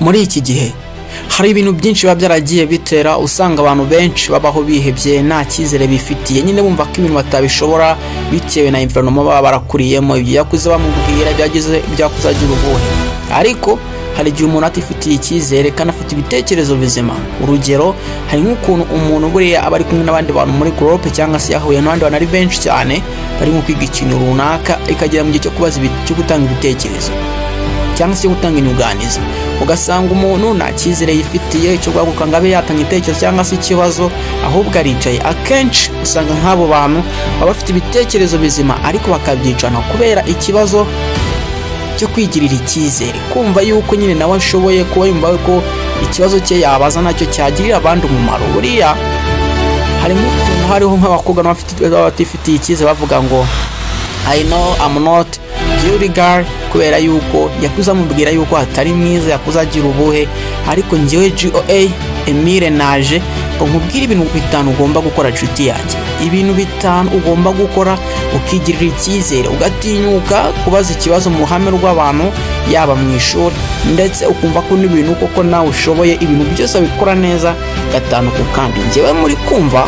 Muri iki gihe hari ibintu byinshi biba byaragiye bitera usanga abantu benshi babaho bihebye, nta cyizere bifitiye, nyine bumva ko ibintu batabishobora bitewe na environment baba barakuriyemo, ibyo yakuze bamubwira byagize byakuze agira ubuhe. Ariko hari igihe umuntu atifitiye icyizere kandi afite ibitekerezo bizima. Urugero, hari nk'ukuntu umuntu buriya aba ari kumwe n'abandi bantu muri groupe, cyangwa se yahuye n'abandi bantu ari benshi cyane barimo kwiga ikintu runaka, ikagera mu gihe cyo kubaza, cyo gutanga ibitekerezo cyangwa se cyo gutanga inyunganizi, ugasanga umuntu nta cyizere yifitiye cyo guhaguruka ngo abe yatanga igitekerezo cyangwa se ikibazo, ahubwo aricaye. Akenshi usanga nk'abo bantu baba bafite ibitekerezo bizima, ariko bakabyicana kubera ikibazo cyo kwigirira icyizere, kumva yuko nyine nawe ashoboye, kuba yumva ko ikibazo cye yabaza nacyo cyagirira abandi umumaro. Buriya harimo ukuntu hariho nk'abakobwa batifitiye icyizere, bavuga ngo "I know I'm not beauty girl", kubera yuko yakuze amubwira yuko atari mwiza, yakuze agira ubuhe. Ariko njyewe GOA Emile naje ngo nkubwire ibintu 5 ugomba gukora, nshuti yanjye, ibintu 5 ugomba gukora ukigirira icyizere, ugatinyuka kubaza ikibazo mu ruhame rw'abantu, yaba mu ishuri, ndetse ukumva ko n'ibintu koko nawe ushoboye, ibintu byose abikora neza gatanu ku kandi. Njyewe muri kumva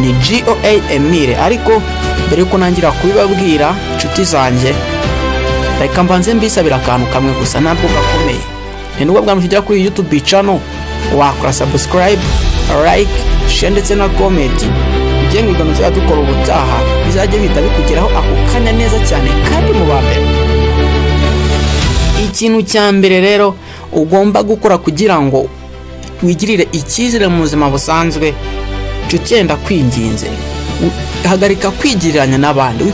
ni GOA Emile. Ariko mbere yuko ntangira kubibabwira, inshuti zanjye, reka mbanze mbisabira akantu kamwe gusa, ntabwo gakomeye. Ni nubwo bwa mbere kuri YouTube channel, wakora subscribe, like, share ndetse na comment, kugira ngo ibiganiro tuzajya dukora ubutaha bizajye bihita bikugeraho ako kanya neza cyane kandi mu ba mbere. Ikintu cya mbere rero ugomba gukora kugira ngo wigirire icyizere mu buzima busanzwe, nshuti, yenda kwinginze, hagarika kwigereranya n'abandi.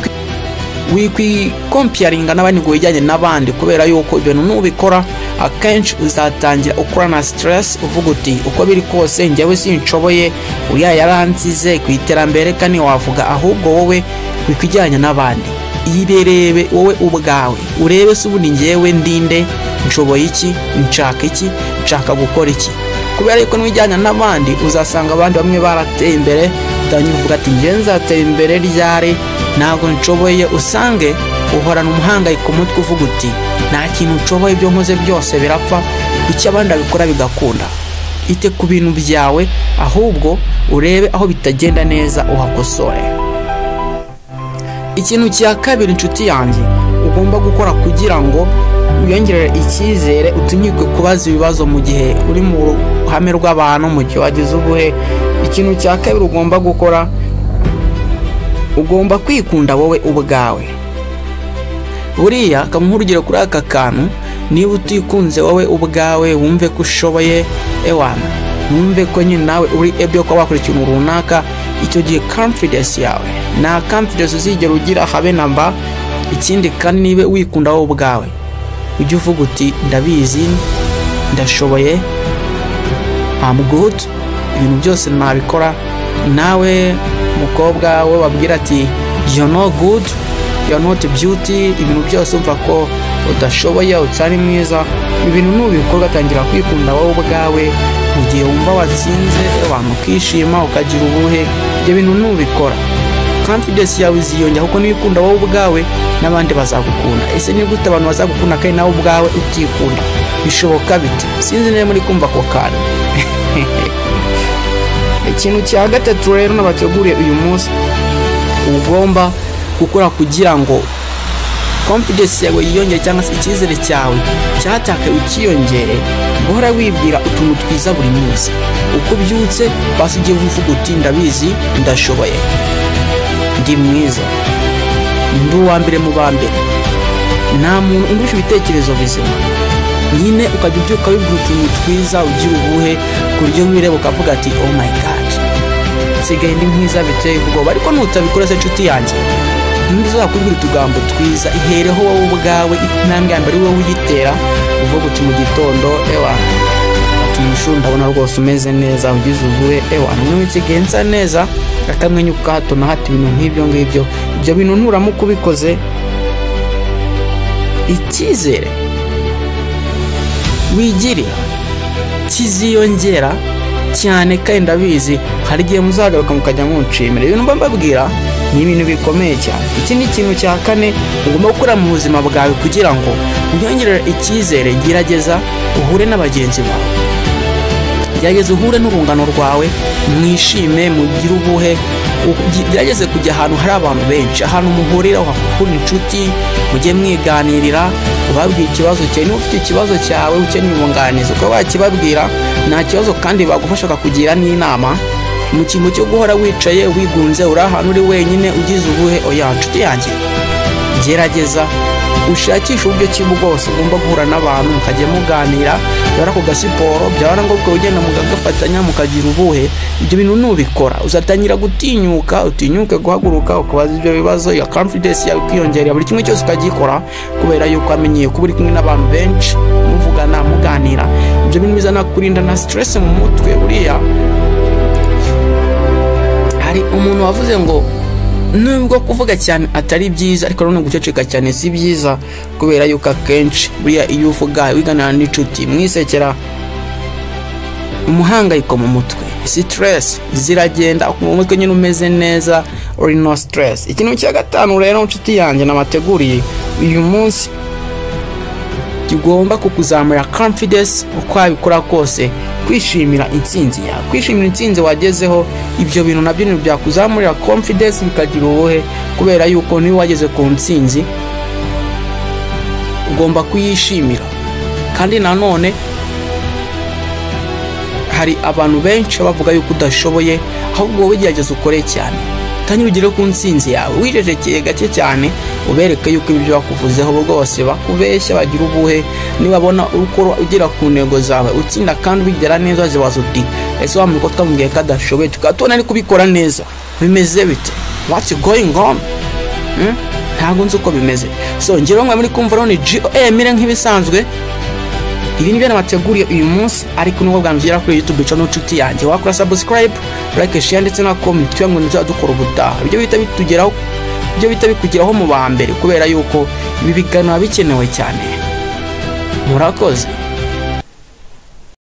Wikwicomparinga n'abandi ngo wijyanye n'abandi, kubera yuko ibintu nubikora akenshi uzatangira ukora na stress, uvuga uti "Uko biri kose njyewe sinshoboye, uriya yaransize ku iterambere." Kandi wavuga, ahubwo wowe wikwijyanya n'abandi, yirebe wowe ubwawe, urebe se ubundi njyewe ndinde, nshoboye iki, nshaka iki, nshaka gukora iki? Kubera yuko nwijyana n'abandi uzasanga abandi bamwe barateye imbere, utangira uvuga ati "Njye nzatera imbere ryari? Ntabwo nshoboye." Usange uhorana umuhangayiko umutwe, uvuga uti "Nta kintu nshoboye, ibyo nkoze byose birapfa, kuki abandi babikora bigakunda?" Ite ku bintu byawe, ahubwo urebe aho bitagenda neza uhakosore. Ikintu cya kabiri, inshuti yanjye, ugomba gukora kugira ngo wiyongerere icyizere, utinyuke kubaza ibibazo mu gihe uri mu ruhame rw'abantu, mu gihe wagize ubuhe, ikintu cya kabiri ugomba gukora, ugomba kwikunda wowe ubwawe. Buriya kamuha urugero kuri aka kantu: niba utikunze wowe ubwawe, wumve ko ushoboye, ewana, wumve ko nyine nawe uri able kuba wakora ikintu runaka, icyo gihe confidence yawe, nta confidence uzigera ugira habe na mba. Ikindi kandi, niba wikunda wowe ubwawe, ujye uvuga uti "Ndabizi, ndashoboye, I'm good, ibintu byose nabikora." Nawe mukobwa we, wabwira ati "You're not good, you're not beauty", ibintu byose umva ko udashoboye, utari mwiza. Ibintu nubikora ugatangira kwikunda wowe ubwawe, mu gihe wumva watsinze abantu ukishima, ukagira ubuhe, ibyo bintu nubikora confidence yawe iziyongera, kuko niba wowe ubwawe n'abandi bazagukunda. Ese ni gute abantu bazagukunda kandi nawe ubwawe utikunda? Bishoboka bite? Sinzi niba muri kumva ako kantu. Ikintu cya gatatu rero nabateguriye uyu munsi ugomba gukora kugira ngo confidence yawe yiyongere, cyangwa se icyizere cyawe cyatakaye ukiyongere, guhora wibwira utuntu twiza buri munsi. Uko ubyutse, basi ugiye uvuga uti "Ndabizi, ndashoboye, ndi mwiza, ndi uwa mbere mu ba mbere, nta muntu undusha ibitekerezo bizima." Nyine ukajya ubyuka wibwira utuntu twiza, ugira ubuhe, ku buryo wireba ukavuga ati "Oh my God, nsigaye ndi mwiza biteye ubwoba." Ariko nutabikora se, nshuti yanjye, ninde uzakubwira utugambo twiza? Ihereho wowe ubwawe, intambwe ya mbere wowe uyitera, uvuga uti mu gitondo "Ewa, ati umushu ndabona rwose umeze neza, ugize ubuhe, ewa, noneho nsigaye nsa neza", akamwenyu ka hato na hato, ibintu nk'ibyo ngibyo. Ibyo bintu nuramuka ubikoze, icyizere wigirira kiziyongera cyane. Kandi ndabizi hari igihe muzagaruka mukajya munshimira ibintu mba mbabwira. Ni ibintu bikomeye cyane. Ikindi kintu cya kane ugomba gukora mu buzima bwawe kugira ngo wiyongerere icyizere, gerageza uhure na bagenzi bawe, gerageza uhure n'urungano rwawe, mwishime, mugire ubuhe, gerageze kujya ahantu hari abantu benshi, ahantu muhurira, uhakura inshuti, mujye mwiganirira, ubabwira ikibazo cyawe. Niba ufite ikibazo cyawe ukeneye ubunganizi, ukaba wakibabwira, nta kibazo, kandi bagufasha bakakugira n'inama, mu kintu cyo guhora wicaye wigunze, uri ahantu uri wenyine, ugize ubuhe. Oya nshuti yanjye, gerageza ushakishe uburyo ki bwose ugomba guhura n'abantu, mukajya muganira, byaba ku gasiporo, byaba na ngombwa ugenda mukagafatanya, mukagira ubuhe. Ibyo bintu nubikora uzatangira gutinyuka, utinyuke guhaguruka ukabaza ibyo bibazo, iyo confidence yawe ikiyongera, buri kimwe cyose ukagikora, kubera yuko wamenyeye kuba uri kumwe n'abantu benshi, muvugana, muganira. Ibyo bintu bizanakurinda na stress mu mutwe. Buriya hari umuntu wavuze ngo nubwo kuvuga cyane atari byiza, ariko nanone guceceka cyane si byiza, kubera yuko akenshi buriya iyo uvuga, wiganira n'inshuti, mwisekera, umuhangayiko mu mutwe, stress ziragenda, mu mutwe nyine umeze neza, uri no stress. Ikintu cya gatanu rero, inshuti yanjye, nabateguriye uyu munsi kigomba kukuzamura confidence uko wabikora kose, kwishimira intsinzi yawe, kwishimira intsinzi wagezeho. Ibyo bintu nabyo ni byakuzamurira confidence, bikagira ubuhe, kubera yuko niba wageze ku ntsinzi ugomba kuyishimira. Kandi nanone hari abantu benshi bavuga yuko udashoboye, ahubwo wowe gerageza ukore cyane, utangire ugere ku ntsinzi yawe wijejekeye gake cyane, ubereke yuko ibyo bakuvuzeho rwose bakubeshya, bagira ubuhe. Nibabona ukora, ugera ku ntego zawe, utsinda kandi ubigera neza, zibaza uti: "Ese wa muntu ko twamubwiye ko adashoboye, tukaba tubona ari kubikora neza, bimeze bite? What's going on?" Ntabwo nzi uko bimeze. So ngewe mwe muri kumva ni GOM nk'ibisanzwe. Ibi nibyo nabateguriye uyu munsi, ariko nubwo bwambwira kuri YouTube channel, inshuti yanjye, wakora subscribe, like, share ndetse na comment, kugira ngo dukora ubutaha ibyo bita bitugeraho, ibyo bita bikugeraho mu ba mbere, kubera yuko ibi biganiro bikenewe cyane. Murakoze.